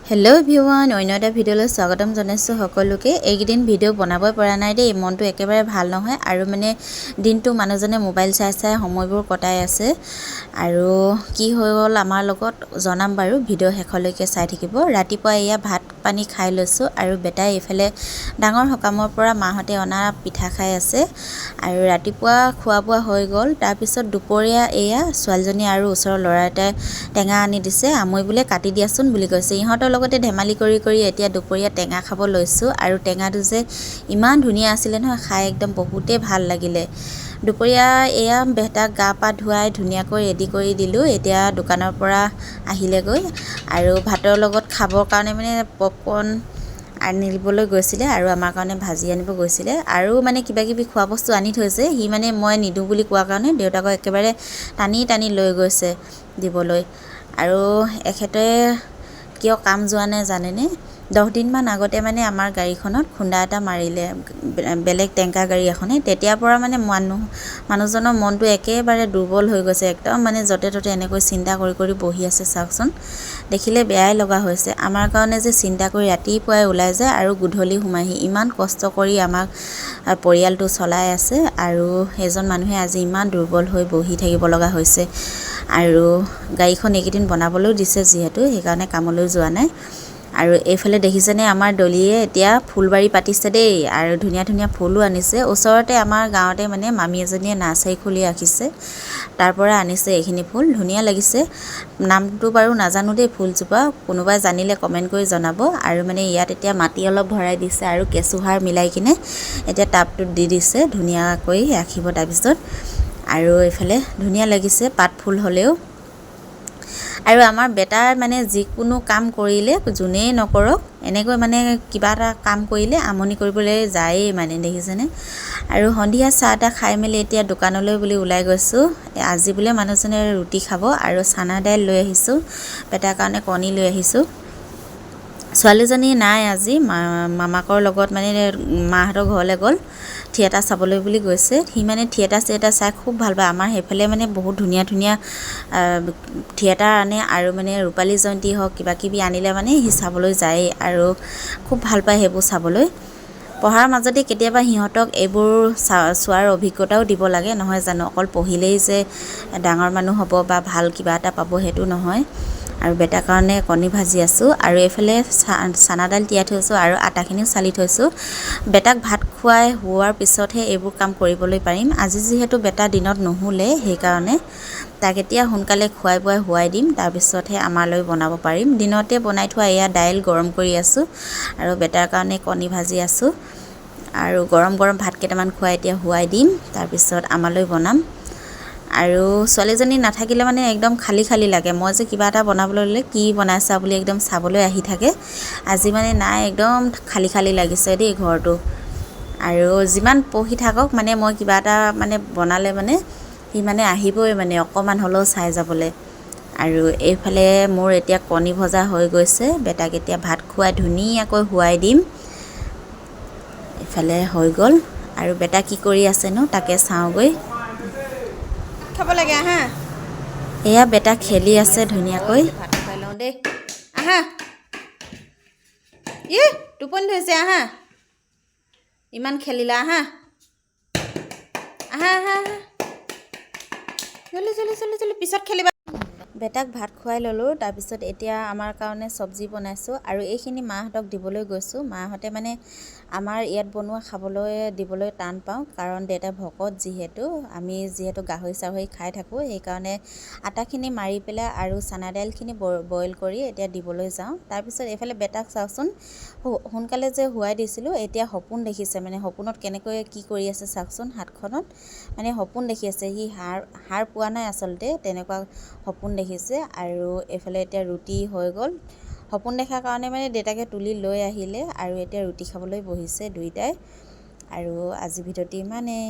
Hello' everyone, অন্য এটা ভিডিঅ'লৈ স্বাগতম জনাইছোঁ সকলোকে। এইকেইদিন ভিডিঅ' বনাবই পৰা নাই দেই, মনটো একেবাৰে ভাল নহয় আৰু মানে দিনটো মানুহজনে মোবাইল চাই চাই সময়বোৰ কটাই আছে। আৰু কি হৈ গ'ল আমাৰ লগত জনাম বাৰু, ভিডিঅ' শেষলৈকে চাই থাকিব। ৰাতিপুৱা এয়া ভাত পানী খাই লৈছোঁ আৰু বেটাই এইফালে ডাঙৰ সকামৰ পৰা মাহঁতে অনা পিঠা খাই আছে। আৰু ৰাতিপুৱা খোৱা বোৱা হৈ গ'ল। তাৰপিছত দুপৰীয়া এয়া ছোৱালীজনী আৰু ওচৰৰ ল'ৰা এটাই টেঙা আনি দিছে, আমৈ বোলে কাটি দিয়াচোন বুলি কৈছে। ইহঁতৰ লগতে ধেমালি কৰি কৰি এতিয়া দুপৰীয়া টেঙা খাব লৈছোঁ। আৰু টেঙাটো যে ইমান ধুনীয়া আছিলে নহয়, খাই একদম বহুতেই ভাল লাগিলে। দুপৰীয়া এয়া বেটাক গা পা ধুৱাই ধুনীয়াকৈ ৰেডি কৰি দিলোঁ। এতিয়া দোকানৰ পৰা আহিলেগৈ আৰু ভাতৰ লগত খাবৰ কাৰণে মানে পপকৰ্ণ আনিবলৈ গৈছিলে আৰু আমাৰ কাৰণে ভাজি আনিব গৈছিলে আৰু মানে কিবা কিবি খোৱা বস্তু আনি থৈছে। সি মানে মই নিদিওঁ বুলি কোৱাৰ কাৰণে দেউতাকক একেবাৰে টানি টানি লৈ গৈছে দিবলৈ। আৰু এখেতে কিয় কাম যোৱা নাই জানেনে? 10 দিনমান আগতে মানে আমাৰ গাড়ীখনত খুন্দা এটা মাৰিলে বেলেগ টেংকাৰ গাড়ী এখনে। তেতিয়াৰ পৰা মানে মানুহজনৰ মনটো একেবাৰে দুৰ্বল হৈ গৈছে। একদম মানে য'তে ত'তে এনেকৈ চিন্তা কৰি কৰি বহি আছে। চাওকচোন, দেখিলে বেয়াই লগা হৈছে। আমাৰ কাৰণে যে চিন্তা কৰি ৰাতিপুৱাই ওলাই যায় আৰু গধূলি সোমাইহি, ইমান কষ্ট কৰি আমাক পৰিয়ালটো চলাই আছে আৰু সেইজন মানুহে আজি ইমান দুৰ্বল হৈ বহি থাকিব লগা হৈছে। আৰু গাড়ীখন এইকেইদিন বনাবলৈও দিছে যিহেতু, সেইকাৰণে কামলৈও যোৱা নাই। আৰু এইফালে দেখিছেনে, আমাৰ দলিয়ে এতিয়া ফুলবাৰী পাতিছে দেই আৰু ধুনীয়া ধুনীয়া ফুলো আনিছে। ওচৰতে আমাৰ গাঁৱতে মানে মামী এজনীয়ে নাৰ্চাৰী খুলি ৰাখিছে, তাৰ পৰা আনিছে এইখিনি ফুল। ধুনীয়া লাগিছে। নামটো বাৰু নাজানো দেই ফুলজোপা, কোনোবাই জানিলে কমেণ্ট কৰি জনাব। আৰু মানে ইয়াত এতিয়া মাটি অলপ ভৰাই দিছে আৰু কেঁচু সাৰ মিলাই কিনে এতিয়া টাবটোত দি দিছে, ধুনীয়াকৈ ৰাখিব তাৰপিছত। আৰু এইফালে ধুনীয়া লাগিছে পাত ফুল হ'লেও। আৰু আমাৰ বেটাৰ মানে যিকোনো কাম কৰিলে, যোনেই নকৰক, এনেকৈ মানে কিবা এটা কাম কৰিলে আমনি কৰিবলৈ যায়েই মানে, দেখিছেনে? আৰু সন্ধিয়া চাহ তাহ খাই মেলি এতিয়া দোকানলৈ বুলি ওলাই গৈছোঁ। আজি বোলে মানুহজনে ৰুটি খাব আৰু চানা দাইল লৈ আহিছোঁ, বেটাৰ কাৰণে কণী লৈ আহিছোঁ। ছোৱালীজনী নাই আজি, মামাকৰ লগত মানে মাহঁতৰ ঘৰলৈ গ'ল, থিয়েটাৰ চাবলৈ বুলি গৈছে। সি মানে থিয়েটাৰ চিয়েটাৰ চাই খুব ভাল পায়। আমাৰ সেইফালে মানে বহুত ধুনীয়া ধুনীয়া থিয়েটাৰ আনে আৰু মানে ৰূপালী জয়ন্তী হওক, কিবা কিবি আনিলে মানে সি চাবলৈ যায়েই আৰু খুব ভাল পায় সেইবোৰ চাবলৈ। পঢ়াৰ মাজতে কেতিয়াবা সিহঁতক এইবোৰ চোৱাৰ অভিজ্ঞতাও দিব লাগে, নহয় জানো? অকল পঢ়িলেই যে ডাঙৰ মানুহ হ'ব বা ভাল কিবা এটা পাব, সেইটো নহয়। আৰু বেটাৰ কাৰণে কণী ভাজি আছোঁ আৰু এইফালে চানা দাইল তিয়াই থৈছোঁ আৰু আটাখিনিও চালি থৈছোঁ। বেটাক ভাত খুৱাই হোৱাৰ পিছতহে এইবোৰ কাম কৰিবলৈ পাৰিম। আজি যিহেতু বেটা দিনত নুশুলে, সেইকাৰণে তাক এতিয়া সোনকালে খুৱাই বোৱাই শুৱাই দিম, তাৰপিছতহে আমালৈ বনাব পাৰিম। দিনতে বনাই থোৱা এয়া দাইল গৰম কৰি আছোঁ আৰু বেটাৰ কাৰণে কণী ভাজি আছোঁ আৰু গৰম গৰম ভাত কেইটামান খুৱাই এতিয়া শুৱাই দিম, তাৰপিছত আমালৈ বনাম। আৰু ছোৱালীজনী নাথাকিলে মানে একদম খালী খালী লাগে। মই যে কিবা এটা বনাবলৈ ল'লে কি বনাইছা বুলি একদম চাবলৈ আহি থাকে। আজি মানে নাই, একদম খালী খালী লাগিছে দেই ঘৰটো। আৰু যিমান পঢ়ি থাকক, মানে মই কিবা এটা মানে বনালে মানে সি মানে আহিবই মানে অকণমান হ'লেও চাই যাবলৈ। আৰু এইফালে মোৰ এতিয়া কণী ভজা হৈ গৈছে। বেটাক এতিয়া ভাত খুৱাই ধুনীয়াকৈ শুৱাই দিম। এইফালে হৈ গ'ল। আৰু বেটা কি কৰি আছেনো, তাকে চাওঁগৈ। খাব লাগে, আহা। এয়া বেটা খেলি আছে ধুনীয়াকৈ। ভাত খুৱাই লওঁ দেই, আহা। ই টোপনি ধৰিছে, আহা। ইমান খেলিলা, আহা আহা আহা আহা, জলদি জলদি জলদি জলদি, পিছত খেলিবা। বেটাক ভাত খুৱাই ল'লোঁ। তাৰপিছত এতিয়া আমাৰ কাৰণে চব্জি বনাইছোঁ আৰু এইখিনি মাহঁতক দিবলৈ গৈছোঁ। মাহঁতে মানে আমাৰ ইয়াত বনোৱা খাবলৈ দিবলৈ টান পাওঁ, কাৰণ দেউতা ভকত যিহেতু, আমি যিহেতু গাহৰি চাহৰি খাই থাকোঁ, সেইকাৰণে আটাখিনি মাৰি পেলাই আৰু চানা দাইলখিনি বইল কৰি এতিয়া দিবলৈ যাওঁ। তাৰপিছত এইফালে বেটাক চাওকচোন, সোনকালে যে শুৱাই দিছিলোঁ, এতিয়া সপোন দেখিছে। মানে সপোনত কেনেকৈ কি কৰি আছে চাওকচোন। হাতখনত মানে সপোন দেখি আছে সি, সাৰ সাৰ পোৱা নাই আচলতে, তেনেকুৱা সপোন দেখিছে। আৰু এইফালে এতিয়া ৰুটি হৈ গ'ল। সপোন দেখাৰ কাৰণে মানে দেউতাকে তুলি লৈ আহিলে আৰু এতিয়া ৰুটি খাবলৈ বহিছে দুইটাই। আৰু আজি ভিডিঅ'টো ইমানেই।